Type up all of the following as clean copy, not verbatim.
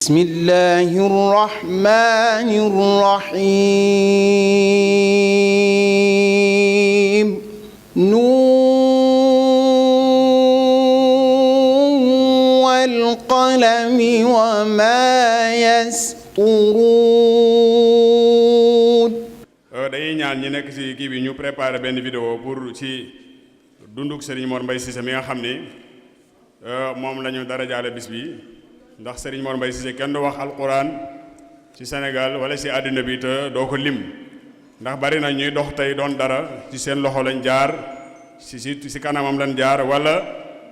Bismillahir Rahmanir Rahim. Wal qalami wa ma yasturuun. dañuy ñaan ñi nekk ci kii bi ñu préparer benn vidéo pour ci dunduk Serigne Mor Mbaye Cissé mi nga xam ni moom la ñu dara jaale bis bi ndax Serigne Mor Mbaye Cissé kenn du wax alquran ci Sénégal wala ci àddina bi te doo ko lim ndax bari na ñuy dox tey doon dara ci seen loxo lañ jaar ci kanamam lañ jaar wala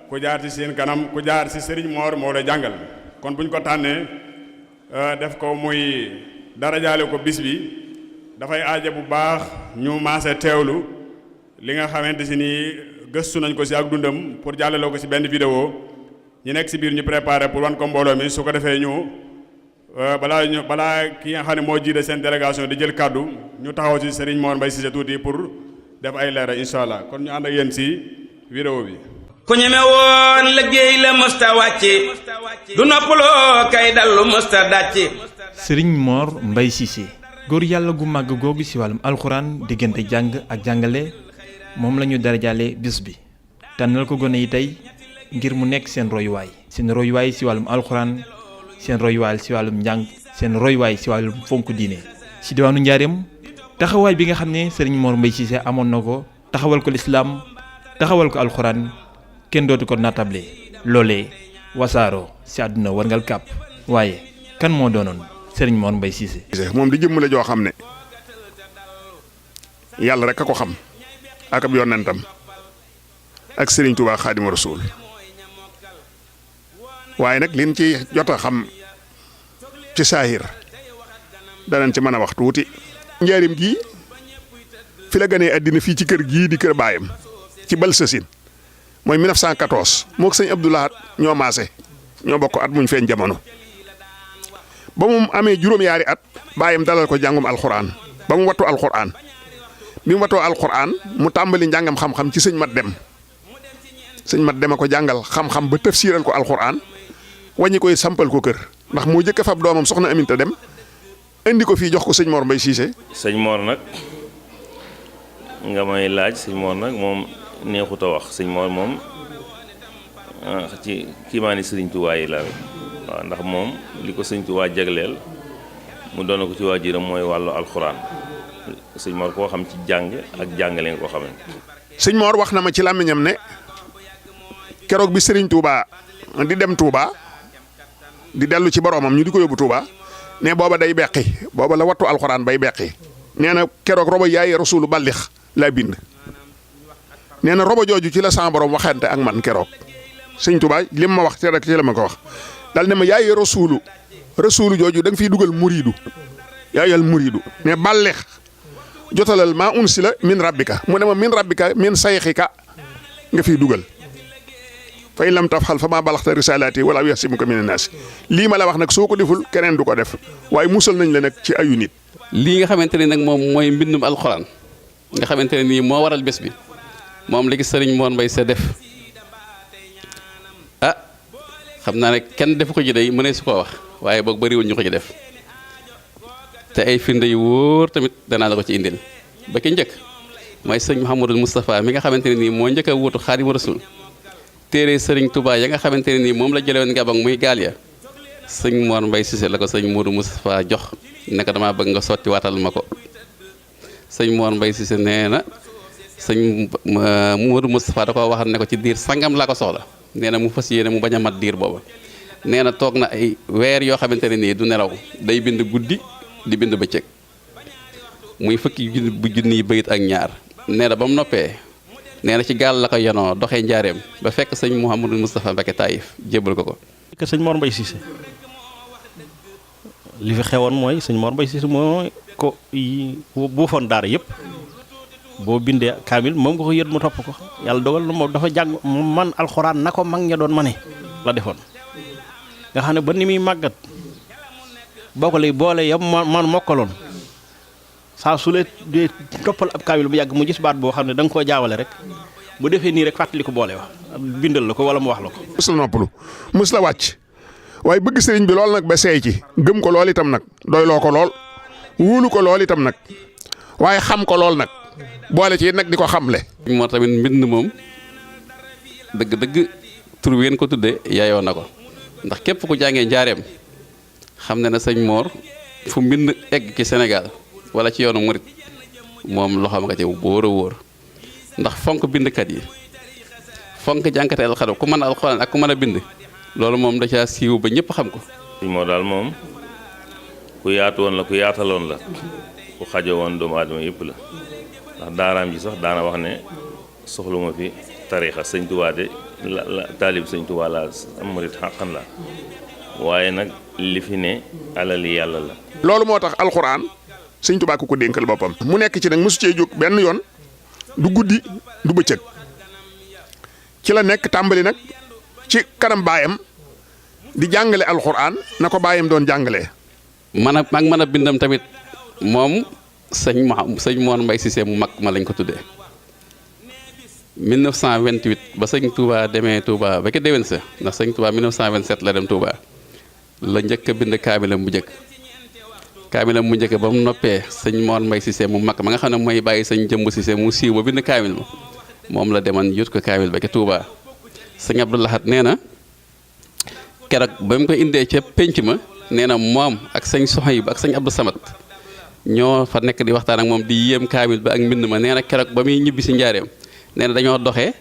ku jaar ci seen kanam ku jaar ci Serigne Mor moo la jàngal kon buñ ko tànnee def ko muy dara jaale ko bis bi dafay aaja bu baax ñu maase teewlu li nga xamante si nii gëstu nañ ko ci ak dundam pour jàllale ko ci benn vidéo ñu nekk ci biir ñu préparé pour wan ko mbooloo mi su ko defee ñu balaa ki nga xam ne moo jiite seen délégation di jël kàddu ñu taxaw ci Serigne Mor Mbaye Cissé tuuti pour def ay leeral incha allah kon ñu ànd ak yéen ci vidéo bi. ku ñeme woon liggéey la mësta wàcce du noppaloo kay dallu mësta dàcce. Serigne Mor Mbaye Cissé góor yàlla gu màgg googu ci wàllum alxuraan diggante jàng ak jàngale moom la ñu darajaale bis bi tànnal ko gone yi tey ngir mu nekk seen royuwaay ci wàllum alxuraan seen royuwaay ci wàllum njàng seen royuwaay ci wàllum fonk diine ci diwaanu Njaareem taxawaay bi nga xam ne Serigne Mor Mbaye Cissé amoon na ko taxawal ko lislaam taxawal ko alxuraan kenn dootu ko natable loolee wasaaroo ci àdduna warngal kàpp waaye kan moo doonoon Serigne Mor Mbaye Cissé. moom di jëmm la joo xam ne yàlla rek a ko xam ak ab yonentam ak Serigne Touba Xaadimu Rasuul waaye nag liñ ci jot a xam ci saahir danañ ci mën a wax tuuti. njaarim gii fi la gënee àddina fii ci kër gii di kër baayam ci Balsasine mooy 1914 moo ko sëñ Abdoulahat ñoo maase ñoo bokk at muñ feeñ jamono. ba mu amee juróom-yaari at baayam dalal ko jàngum alxuraan ba mu wattu alxuraan bi mu wattoo alxuraan mu tàmbali njàngam xam-xam ci sëñ Mat Dem sëñ Mat Dem a ko jàngal xam-xam ba tafsiral ko alxuraan wàññi koy sampal ko kër ndax moo jëkk a fab doomam soxna Aminta Dem indi ko fii jox ko sëñ Mor Mbaye Cissé. sëñ Mor nag nga may laaj sëñ Mor nag moom neexut a wax sëñ Mor moom ci kiimaani Sëriñ Tuubaa yi la waaw ndax moom li ko sëñ Tuubaa jagleel mu doon ko ci waajuram mooy wàllu alxuraan sëñ Mor koo xam ci jàng ak jàngale nga ko xamee. sëñ Mor wax na ma ci làmmiñam ne keroog bi Sëriñ Tuubaa di dem Tuubaa di dellu ci boroomam ñu di ko yóbbu Tuubaa ne booba day beqi booba la wattu alxuraan bay beqi nee na keroog robo yaay rasulu ballix laa bind nee na robo jooju ci la sama borom waxante ak man keroog sëñ Tuubaa lim ma wax ci rek ci la ma ko wax. dal ne ma yaay rasulu jooju da nga fiy dugal muriidu yaayal muriidu mais bàlleex jotalal maa unsila min rabbika mu ne ma min rabbika min sayxika nga fiy dugal fa in lam tafxal fa maa balaxta risalaati wala yasimuka min annaas lii ma la wax nag soo ko deful keneen du ko def waaye musal nañ la nag ci ayu nit. lii nga xamante ne nag moom mooy mbindum alxuraan nga xamante ne nii moo waral bés bi moom léegi Serigne Mor Mbaye Cissé def xam naa ne kenn defu ko ci day mënee su ko wax waaye boog bëriwul ñu ko ci def te ay firnde yu wóor tamit danaa la ko ci indil ba ki njëkk mooy sëñ Mouhamadou Moustapha mi nga xamante ne nii moo njëkk a wuutu Xaadimu Rasuul téere sëriñ Touba ya nga xamante ne nii moom la jëlee woon Gabon muy gaal ya sëñ Mor Mbaye Cissé la ko sëñ Modou Moustapha jox ne ko damaa bëgg nga sotti waatal ma ko sëñ Mor Mbaye Cissé nee na sëñ Modou Moustapha da ko waxal ne ko ci diir sangam laa ko soxla. nee na mu fas yéene mu bañ a mat diir booba nee na toog na ay weer yoo xamante ne nii du nelaw day bind guddi di bind bëccëg muy fukki junni yi bayit ak ñaar nee na ba mu noppee nee na ci gaal la ko yenoo doxee njaareem ba fekk sëñ Mouhamadou Moustapha Mbacké Taïf jébbal ko ko. que sëñ Mor Mbaye Cissé li fi xewoon mooy sëñ Mor Mbaye Cissé mooy ko bu foon daara yëpp. boo bindee kaamil moom nga ko yët mu topp ko yàlla dogal na moom dafa jàng man alxuraan na ko mag ña doon mane la defoon nga xam ne ba ni muy màggat boo ko lay boole yam man mokkaloon saa su lee dee toppal ab kaamil bu yàgg mu gis baat boo xam ne da nga koo jaawale rek bu defee nii rek fàttali ko boole wax bindal la ko wala mu wax la ko. mës la noppalu mës la wàcc waaye bëgg sëriñ bi lool nag ba seey ci gëm ko lool itam nag doyloo ko lool wóolu ko lool itam nag waaye xam ko lool nag boole ci nag di ko xamle. moo tamit mbind moom dëgg-dëgg tur wi ngeen ko tudde yaayoo na ko ndax képp ku jàngee njaareem xam ne na sëñ Mor fu mbind egg ci Sénégal wala ci yoonu murit moom loxoom nga ci wóor a wóor ndax fonk bindkat yi fonk jànkate alxuraan ku mën a alxuraan ak ku mën a bind loolu moom da caa siiw ba ñëpp xam ko. sëñ Mor daal moom ku yaatu woon la ku yaataloon la ku xajo woon doomu aadama yëpp la ndax daaraam ji sax daana wax ne soxluma fi tariixa sëñ Tuubaa de la taalib sëñ Tuubaa la am murit xaqan la waaye nag li fi ne alali yàlla la. loolu moo tax alxuraan sëñ Tuubaa ku ko dénkal boppam. mu nekk ci nag mosu cee jóg benn yoon du guddi du bëccëg ci la nekk tàmbali nag ci kanam baayam di jàngale alxuraan na ko baayam doon jàngalee. mën a bindam tamit moom sëñ Mor Mbaye Cissé mu mag ma lañ ko tuddee 1928 ba sëñ Touba demee Touba ba ca déwén sa ndax sëñ Touba 1927 la dem Touba la njëkk a bind kaamilam bu njëkk ba mu noppee sëñ Mor Mbaye Cissé mu mag ma nga xam ne mooy bàyyi sëñ Jëmb Cissé mu siiw ba bind kaamil ma moom la deman yut ko kaamil ba ca Touba sëñ Abdou Lahad nee na keroog ba mu ko indee ca pénc ma nee na moom ak sëñ Sohayb ak sëñ Abdou Samad ñoo fa nekk di waxtaan ak moom di yéem kaamil ba ak mbind ma nee na keroog ba muy ñibbi si njaareem nee na dañoo doxee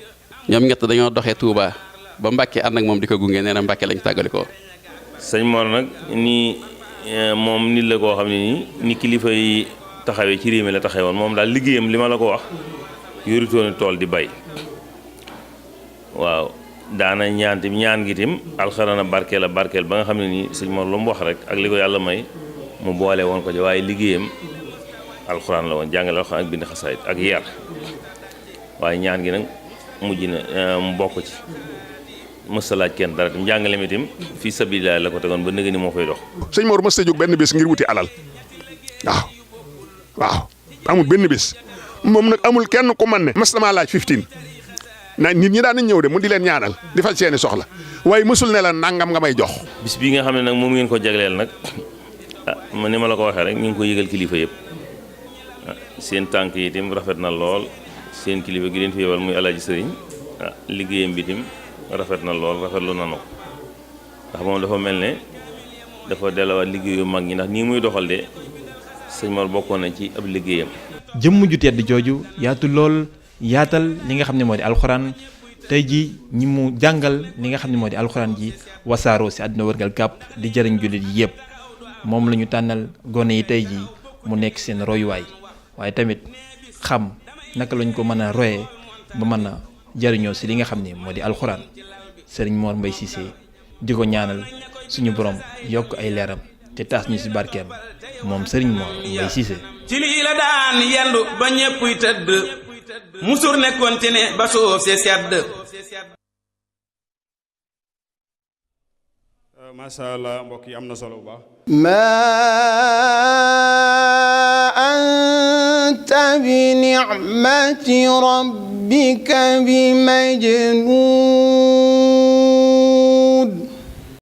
ñoom ñett dañoo doxee Touba ba Mbàkke ànd ak moom di ko gunge nee na Mbàkke lañ tàggalikoo. sëñ Mor nag nii moom nit la koo xam ne nii ni kilifa yi taxawee ci réew mi la taxawoon moom daal liggéeyam li ma la ko wax yorutooni tool di bay waaw daana ñaan gi tim alxarana barkeel ba nga xam ne nii sëñ Mor lu mu wax rek ak li ko yàlla may mu boole woon ko ci waaye liggéeyam alxuraan la woon jàngale alxuraan ak bind xasaayit ak yar waaye ñaan gi nag mujj na mu bokk ci mësta laaj kenn dara tim jàngale mi tim fii sabilillah la ko tegoon ba nëgë ni moo fay dox. sëñ Mor mësta jóg benn bés ngir wuti alal waaw amul benn bés moom nag amul kenn ku man ne mas damaa laaj 15 na nit ñi daan nañ ñëw de mu di leen ñaanal di faj seeni soxla waaye mësul ne la nangam nga may jox. bis bii nga xam ne nag moom ngeen ko jagleel nag ni ma la ko waxee rek ñu ngi ko yëgal kilifa yëpp seen tànk yi tim rafet na lool seen kilifa gi leen fi yebal muy Alaaji Sëriñ liggéeyam bi tim rafet na lool rafetlu na ko ndax moom dafa mel ne dafa delluwaat liggéeyu mag ñi ndax nii muy doxal de sëñ Mor bokkoon na ci ab liggéeyam. jëmm ju tedd jooju yaatu lool yaatal li nga xam ne moo di alxuraan tey ji ñi mu jàngal li nga xam ne moo di alxuraan ji wasaaroo si àdduna wërgal kàpp di jëriñ jullit yi yëpp moom la ñu tànnal gone yi tey ji mu nekk seen royuwaay waaye tamit xam naka lañ ko mën a royee ba mën a jëriñoo si li nga xam ne moo di alxuraan sëriñ Mor Mbaye Cissé di ko ñaanal suñu borom yokk ay leeram te taas ñu si barkeem moom sëriñ Mor Mbaye Cissé. ci lii la daan yendu ba ñëppuy tëdd musur ne kontine ba suuf si sedd. macha allah mbokk yi am na solo bu baax. anta bi ni'mati rabbika bi majnun